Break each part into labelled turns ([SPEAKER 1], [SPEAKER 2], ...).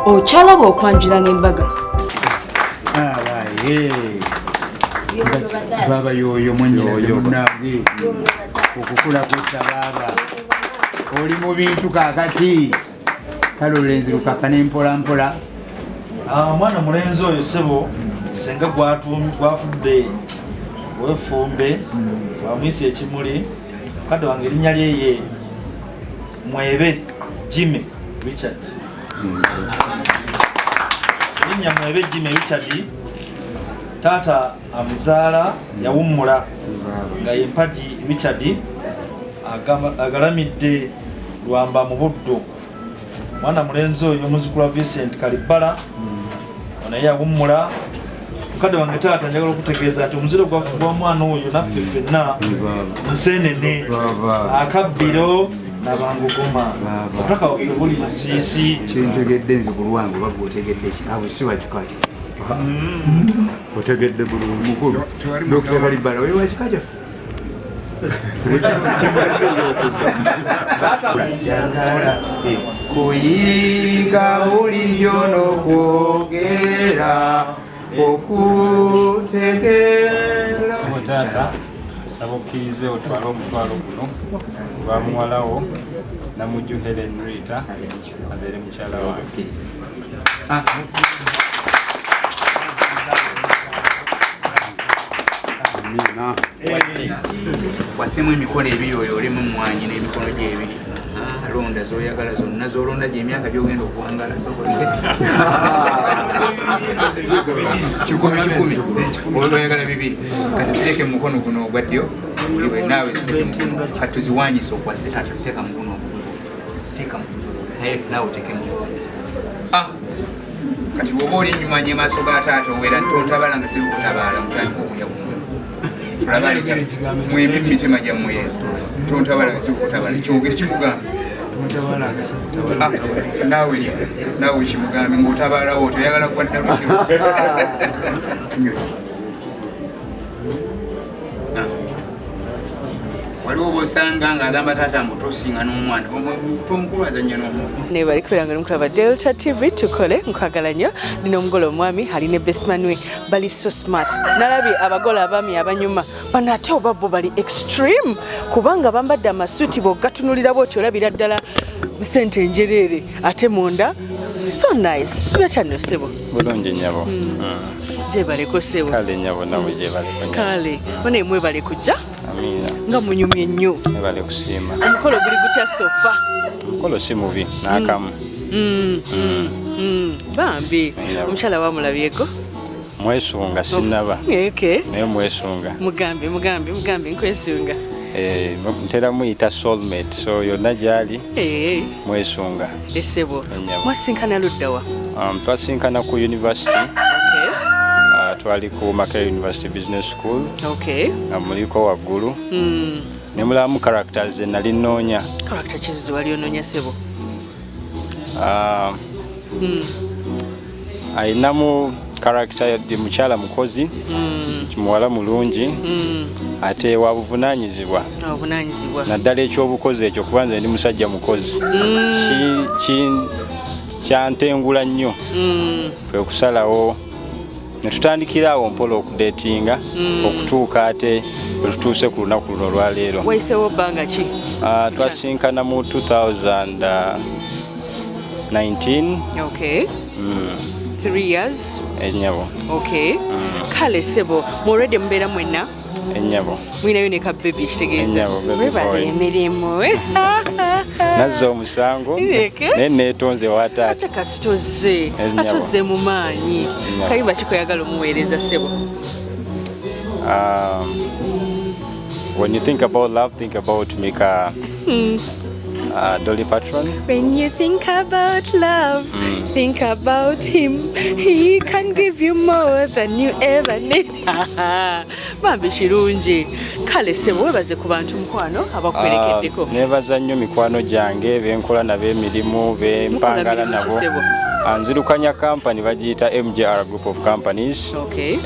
[SPEAKER 1] Okyalaba okwanjula n'embaga.
[SPEAKER 2] Baaba yoyo mwenyinaze munange okukula kutta baaba oli mu bintu kakati kale olulenzi lukakane mpola mpola.
[SPEAKER 3] Omwana mulenzi oyo ssebo senga gwafudde wefumbe wamuyisa ekimuli mukadde wange erinnya lye ye Mwebe Jimmy Richard. Erinnya Mwebe Jimmy Richard, taata amuzaala yawummula nga ye Mpagi Richard agalamidde Lwamba mu Buddu. Mwana mulenzi oyo omuzukulu wa Vincent Kalibbala naye yawummula. Mukadde wange taata, njagala okutegeeza nti omuziro gwa mwana oyo naffe ffenna nsenene akabbiro nabanguguma obutaka waffe buli nsiisi.
[SPEAKER 2] Kyentegedde nze ku lwange oba gwe otegedde ki abo si bakika
[SPEAKER 4] Otegedde bulungi.
[SPEAKER 2] Mukulu Dokita Kalibbala oyo wakika kyaffe. Kuyiga bulijjo n'okwogera okutegeera.
[SPEAKER 5] Sebo taata, nsaba okkirize otwale omutwalo guno gwa muwala wo Namujju Helen Rita abeere mukyala wange.
[SPEAKER 2] Kwasemu emikono ebiri oyo olemu emmwanyi n'emikono gye ebiri. Londa zoyagala zonna zolonda gyemyaka gyogenda okuwangala 100 1,000 oyagala bibiri kati zireke mukono guno ogwa ddyo iwe naawe zireke mukono kati tuziwanyise okwase taata teeka mukono ogugwe teeka naye naawe oteeke mukono. Ah, kati bwoba oli enyuma nye maaso ga taata owera ntontabala nga sirikutabaala mutandika okulya ku tulaba mwembi mu mitima gyammwe tontabala nga sirikutabala kyogere kimugambe. Ah, naawe lya naawe kimugambe ng'otabaalawo toyagala gwadda lukiro. Tunywe. Ah. Waliwo bwosanga ng'agamba taata mbu tosinga n'omwana omukulu azannya n'omuntu.
[SPEAKER 1] Naye bali kubeera nga mukulaba Delta TV tukole nkwagala nnyo. Nina omugole omwami ali ne bestman we bali so smart. Nalabye abagole abaami abanyuma bano ate oba bo bali extreme kubanga bambadde amasuuti bw'ogatunulira bw'oti olabira ddala sente enjereere ate munda so nice. Sibya kyanno ssebo?
[SPEAKER 5] Bulungi nnyabo.
[SPEAKER 1] Gyebaleko ssebo.
[SPEAKER 5] Kale nnyabo, nawe gyebaleko nnyabo.
[SPEAKER 1] Kale bane mwebale kujja.
[SPEAKER 5] Amiina.
[SPEAKER 1] Nga munyumye nnyo.
[SPEAKER 5] Ebale kusiima.
[SPEAKER 1] Omukolo guli gutya so far?
[SPEAKER 5] Omukolo si mubi n'akamu.
[SPEAKER 1] Bambi.
[SPEAKER 5] Nnyabo.
[SPEAKER 1] Omukyala wamulabyeko?
[SPEAKER 5] Mwesunga sinnaba. Naye mwesunga.
[SPEAKER 1] Mugambe, mugambe, mugambe nkwesunga.
[SPEAKER 5] Eh, ntera muyita soulmate, so yonna gyali mwesunga.
[SPEAKER 1] Esebo.
[SPEAKER 5] Ennyabo.
[SPEAKER 1] Mwasinkana luddawa?
[SPEAKER 5] Twasinkana ku university. Twali ku Makerere University Business School nga muliko waggulu ne mulabamu characters ze nali nnoonya.
[SPEAKER 1] Character ki ze wali onoonya ssebo?
[SPEAKER 5] Ayinamu character di mukyala mukozi, muwala mulungi ate wa buvunaanyizibwa.
[SPEAKER 1] Obuvunaanyizibwa.
[SPEAKER 5] Naddala ekyobukozi ekyo kuba nze ndi musajja mukozi. Kyantengula nnyo kwe kusalawo ne tutandikira awo mpola okudeetinga okutuuka ate bwe tutuuse ku lunaku luno olwaleero.
[SPEAKER 1] Wayiseewo bbanga ki?
[SPEAKER 5] Twasinkana mu 2019.
[SPEAKER 1] Okay, 3 years.
[SPEAKER 5] Ennyabo.
[SPEAKER 1] Okay, kale ssebo mwolwedde mubeera mwenna?
[SPEAKER 5] Ennyabo.
[SPEAKER 1] Mulinayo ne ka baby kitegeeza?
[SPEAKER 5] Ennyabo, baby
[SPEAKER 1] Webale
[SPEAKER 5] boy.
[SPEAKER 1] emirimu.
[SPEAKER 5] Nazza omusango
[SPEAKER 1] Ireke.
[SPEAKER 5] naye neetonze wa taata.
[SPEAKER 1] Ate kasitoze.
[SPEAKER 5] Ennyabo.
[SPEAKER 1] Ate ozze mu maanyi.
[SPEAKER 5] Ennyabo.
[SPEAKER 1] Kayimba kikoyagala omuweereza ssebo?
[SPEAKER 5] When you think about love, think about Mika, Dolly Parton.
[SPEAKER 1] When you think about love, think about him. He can give you more than you ever need. Bambi kirungi. Kale ssebo webaze ku bantu mukwano abakuwerekeddeko.
[SPEAKER 5] Neebaza nnyo mikwano gyange benkola nabo emirimu bempangala
[SPEAKER 1] Mukola mirimu ki
[SPEAKER 5] nabo.
[SPEAKER 1] ssebo?
[SPEAKER 5] Nzirukanya company bagiyita MJR Group of Companies.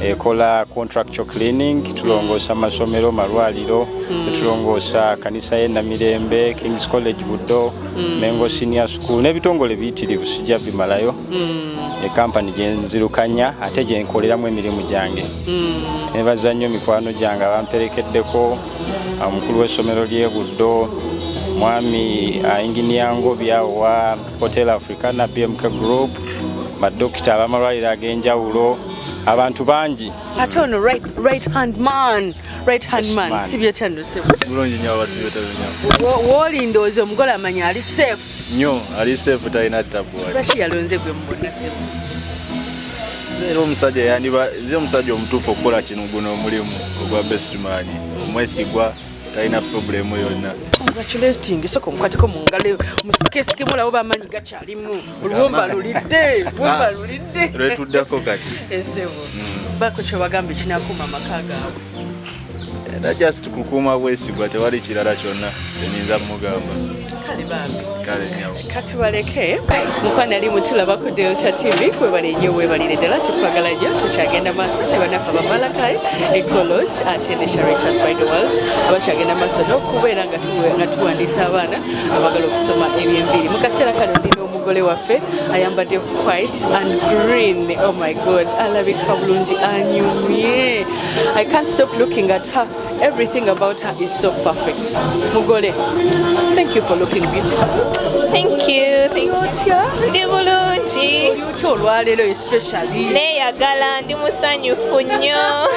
[SPEAKER 5] Ekola contractual cleaning, tulongoosa amasomero, malwaliro, tulongoosa kanisa y'e Namirembe, Kings College Buddo, Mengo Senior School n'ebitongole biyitirivu, sijja bimalayo. Ekampani gye nzirukanya ate gye nkoleramu emirimu gyange. Nebaza nnyo mikwano gyange abamperekeddeko, omukulu w'essomero ly'e Buddo, mwami Engineer Ngobya wa Hotel Africana, BMK Group, badokita ab'amalwaliro ag'enjawulo, abantu bangi.
[SPEAKER 1] Ate ono right hand man, right hand
[SPEAKER 5] Best
[SPEAKER 1] man,
[SPEAKER 5] man.
[SPEAKER 1] Si byetano sebo?
[SPEAKER 4] Bulungi nnyo, abasibetano nnyo.
[SPEAKER 1] Wooli ndowooza omugole amanya ali safe.
[SPEAKER 4] Nnyo, ali safe, talina tabu.
[SPEAKER 1] Lwaki yalonze gwe mubonna, sebo?
[SPEAKER 4] Nze era omusajja yandiba nze omusajja omutuufu okukola kino, guno omulimu ogwa best man, omwesigwa, talina problem yonna.
[SPEAKER 1] Congratulating, sooka omukwateko mu ngalo, musikesike, mulawo bamanyi gakyalimu oluwomba lulidde, luwomba lulidde.
[SPEAKER 4] Lwetuddako kati.
[SPEAKER 1] Esebo, bako kyobagamba ekinakuuma amaka gaabwe.
[SPEAKER 4] Era just kukuuma bwesigwa, tewali kirala kyonna kyenyinza mugamba.
[SPEAKER 1] Kale bambi.
[SPEAKER 4] Kale nyawo.
[SPEAKER 1] Katubaleke mukwano ali mutulaba ku Delta TV, webale nnyo, webalire ddala, tukwagala nnyo. Tukyagenda maaso ne bannaffe abamalakai Eco Lodge ate ne Charitas by the World, abakyagenda maaso n'okubeera nga tuwandiisa abaana abagala okusoma ebyenviiri. Mu kaseera kano ndina omugole waffe ayambadde white and green. Oh my God, alabika bulungi, anyumye. I can't stop looking at her. Everything about her is so perfect. Mugole, thank you for looking beautiful.
[SPEAKER 6] Thank you. Thank you.
[SPEAKER 1] Otya?
[SPEAKER 6] Ndi bulungi.
[SPEAKER 1] Oli otya olwaleero especially?
[SPEAKER 6] Neeyagala, ndi musanyufu nnyo.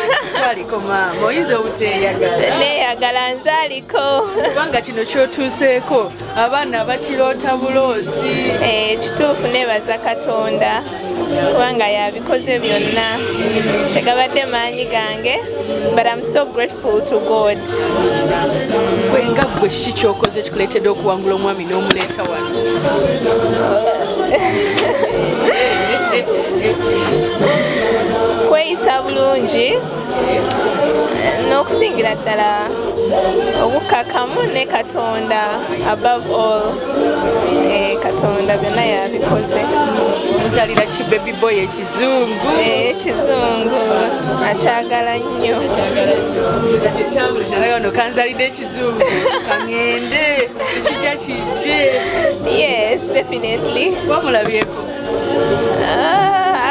[SPEAKER 1] Aliko maama, oyinza obuteeyagala?
[SPEAKER 6] Neeyagala, nzaaliko.
[SPEAKER 1] Kubanga kino kyotuuseeko abaana bakiroota buloozi.
[SPEAKER 6] Eh, kituufu, neebaza Katonda kubanga yabikoze byonna. Tegabadde maanyi gange, but I'm so grateful to God.
[SPEAKER 1] Gwe nga gwe, kiki kyokoze kikuleetedde okuwangula omwami n'omuleeta wano?
[SPEAKER 6] Kweyisa bulungi n'okusingira ddala obukkakkamu ne Katonda above all. Eh, Katonda byonna yabikoze.
[SPEAKER 1] Muzalira ki baby boy ekizungu?
[SPEAKER 6] Eh, ekizungu akyagala nnyo.
[SPEAKER 1] Kyabula kanzalidde ekizungu, kaŋŋende ekijja kijje.
[SPEAKER 6] Yes, definitely.
[SPEAKER 1] Wamulabyeko?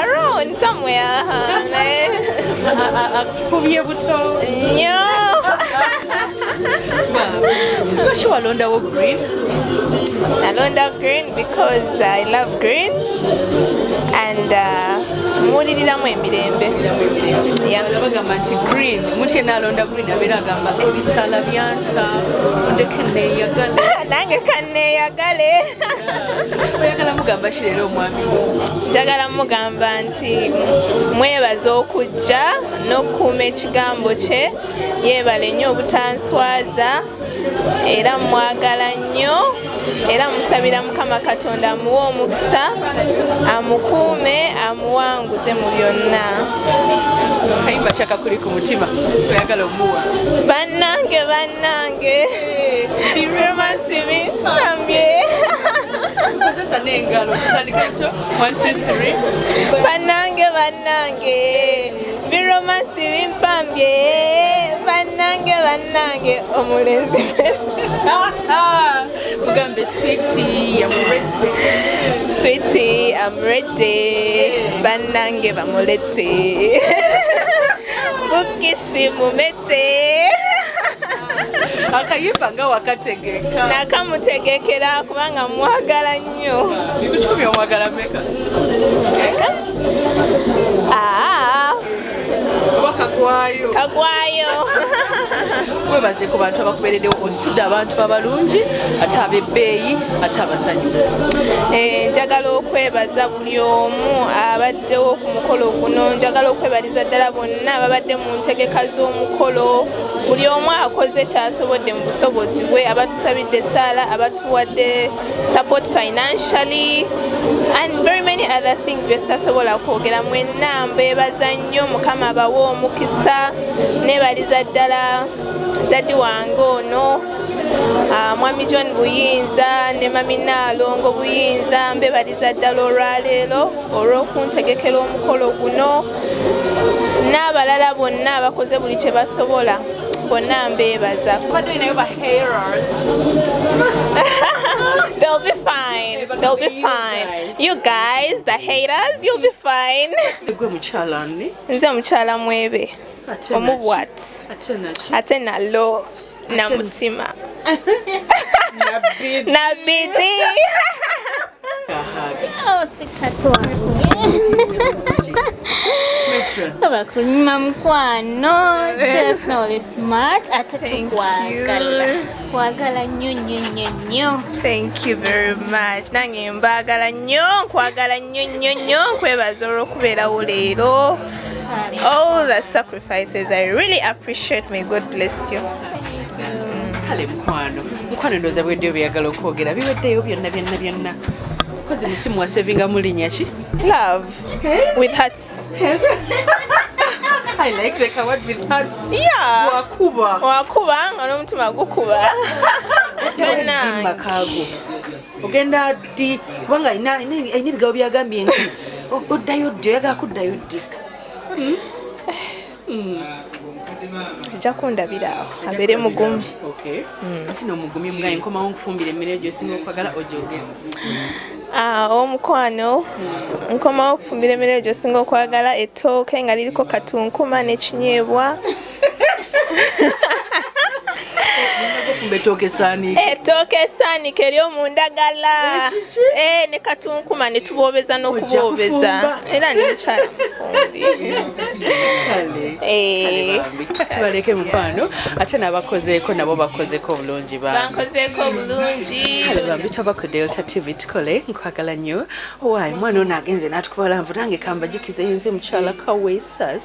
[SPEAKER 6] Around somewhere.
[SPEAKER 1] Akubye buto?
[SPEAKER 6] Nnyo.
[SPEAKER 1] Lwaki walondawo green?
[SPEAKER 6] Nalonda green because I love green and muwuliriramu emirembe. Yeah.
[SPEAKER 1] Bagamba nti green, omuntu yenna alonda green abeera agamba ebitala byanta, ondeke neeyagala.
[SPEAKER 6] Nange kanneeyagale.
[SPEAKER 1] Oyagala mugamba ki leero omwami wo?
[SPEAKER 6] Njagala mugamba nti mwebaza okujja n'okukuuma ekigambo kye, yeebale nnyo obutanswaza, era mwagala nnyo, era musabira Mukama Katonda amuwe omukisa, amukuume, amuwanguze mu byonna.
[SPEAKER 1] Kayimba kyakakuli ku mutima oyagala omuwa?
[SPEAKER 6] Bannange, bannange, romance bimpambye.
[SPEAKER 1] Kozesa n'engalo, tutandike buto. 1 2 3.
[SPEAKER 6] Bannange, bannange, biromance bimpambye, bannange, bannange, omulenzi.
[SPEAKER 1] Mugambe sweetie, I'm ready.
[SPEAKER 6] Sweetie, I'm ready. Bannange bamulete, bukisi mumete.
[SPEAKER 1] Akayimba nga wakategeka?
[SPEAKER 6] Nakamutegekera kubanga mwagala nnyo.
[SPEAKER 1] Ku 100 omwagala meka?
[SPEAKER 6] Ah,
[SPEAKER 1] Oba kagwayo?
[SPEAKER 6] Kagwayo.
[SPEAKER 1] Webaze ku bantu abakubeereddewo, ositudde abantu abalungi ate ab'ebbeeyi ate abasanyufu.
[SPEAKER 6] Eh, njagala okwebaza buli omu abaddewo ku mukolo guno. Njagala okwebaliza ddala bonna ababadde mu ntegeka z'omukolo, buli omu akoze kyasobodde mu busobozi bwe, abatusabidde essaala, abatuwadde support financially and very many other things bye sitasobola kwogera. Mwenna mbeebaza nnyo, Mukama abawe omukisa. Neebaliza ddala daddy wange ono. Mwami John Buyinza ne Mami Naalongo Buyinza, mbebaliza ddala olwaleero olw'okuntegekera omukolo guno, n'abalala bonna abakoze buli kye basobola, bonna mbeebaza. They'll be fine. They'll be fine. You guys, the haters, you'll be fine. Nze mukyala Mwebe. Omubwat. Ate nalo na mutima. Na bidi.
[SPEAKER 7] Oh, sweetheart wange. Abakulima mukwano, just know smart, ate tukwagala. Tukwagala nnyo nnyo nnyo nnyo.
[SPEAKER 6] Thank you very much. Nange mbaagala nnyo, nkwagala nnyo nnyo nnyo, nkwebaza olw'okubeerawo leero. All the sacrifices, I really appreciate. May God bless you.
[SPEAKER 1] Kale mukwano. Mukwano ndowooza bweddeyo byeyagala okwogera, biweddeyo byonna byonna byonna. Kozi musimu wa savinga mulinnya ki?
[SPEAKER 6] Love with hearts.
[SPEAKER 1] I like the word with hearts.
[SPEAKER 6] Yeah.
[SPEAKER 1] Wakuba.
[SPEAKER 6] Wakuba nga n'omutima gukuba.
[SPEAKER 1] Bonna. Makaago. Ogenda ddi kubanga alina ebigambo byagambye nti oddayo ddi, oyagala kuddayo ddi.
[SPEAKER 6] Ajja kundabira awo, abeere mugumu.
[SPEAKER 1] Okay. Ate n'omugumye mugaye nkomawo nkufumbira emmere gy'osinga okwagala ogyogere.
[SPEAKER 6] Omukwano nkomawo okufumbira emmere gy'osinga okwagala, ettooke nga liriko katunkuma n'ekinyeebwa. Ettooke esaanike ery'omu ndagala. Ne katunkuma ne tuboobeza n'okuboobeza. Era ndi mukyala mufumbi.
[SPEAKER 1] Tubaleke mukwano, ate n'abakozeeko nabo bakozeeko obulungi bambi.
[SPEAKER 6] Bankozeeko obulungi.
[SPEAKER 1] Kale bambi tova ku Delta TV tukole, nkwagala nnyo. Owaayi mwana ono agenze n'atukuba lanvu, nange kambajukize nze mukyala Kaweesa.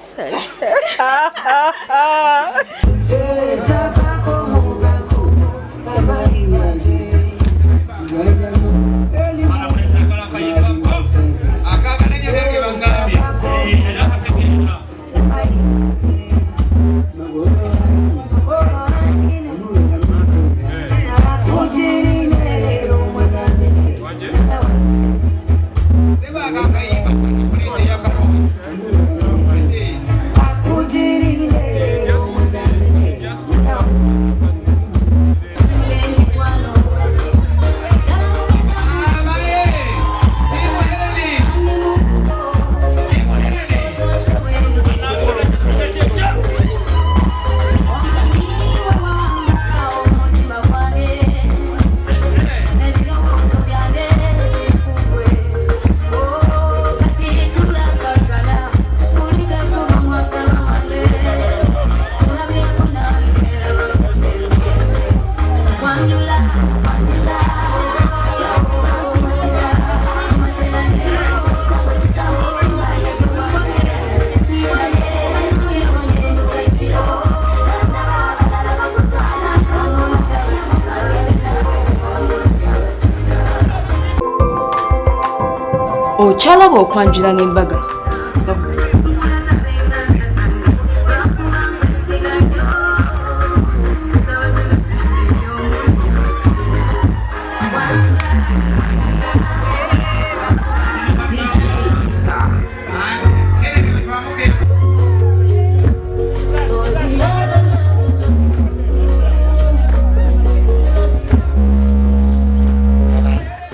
[SPEAKER 8] Okyalaba okwanjula n'embaga.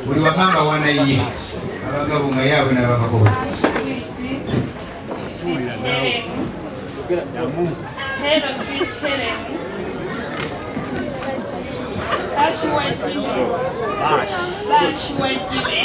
[SPEAKER 2] Buli wagamba wanaye abagabo nga yaabwe n'abakakola.
[SPEAKER 9] Hello, sweet Helen. Bashiwagibe.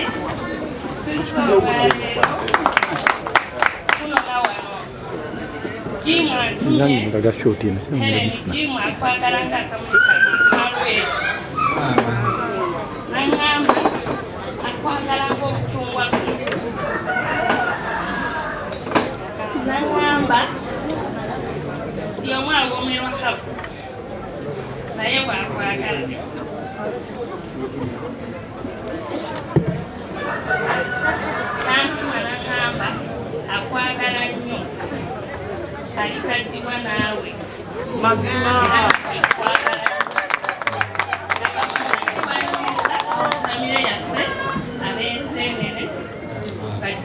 [SPEAKER 9] Nangamba yomu awomerwa kabu naye bwakwagala. Nantuma nangamba akwagala nnyo alikazibwa naawe.
[SPEAKER 3] Mazima.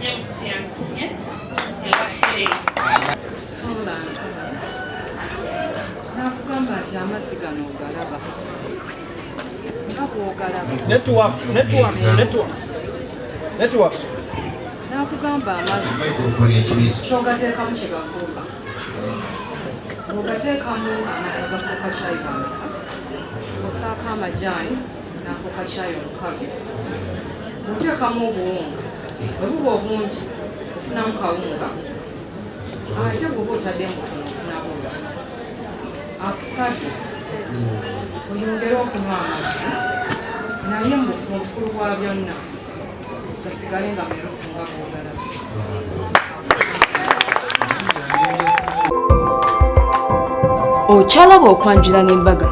[SPEAKER 9] James yantumye ewa Helen.
[SPEAKER 10] Sola ntono nakugamba nti amazzi gano ogalaba nga bw'ogalaba.
[SPEAKER 3] Network, network, network, network.
[SPEAKER 10] Nakugamba amazzi kyogateekamu kye gafuuka. Bw'ogateekamu amata gafuuka kyayi w'amata, osaako amajaani n'afuuka kyayi omukalu, bw'oteekamu obuwunga bwe buba obungi ofunamu kawunga, ate bw'oba otaddemu butono ofuna buugi. Akusabye oyongere okunywa amazzi, naye mu bukulu bwa byonna gasigale nga merufu nga bw'ogalaba.
[SPEAKER 8] Okyalaba okwanjula n'embaga.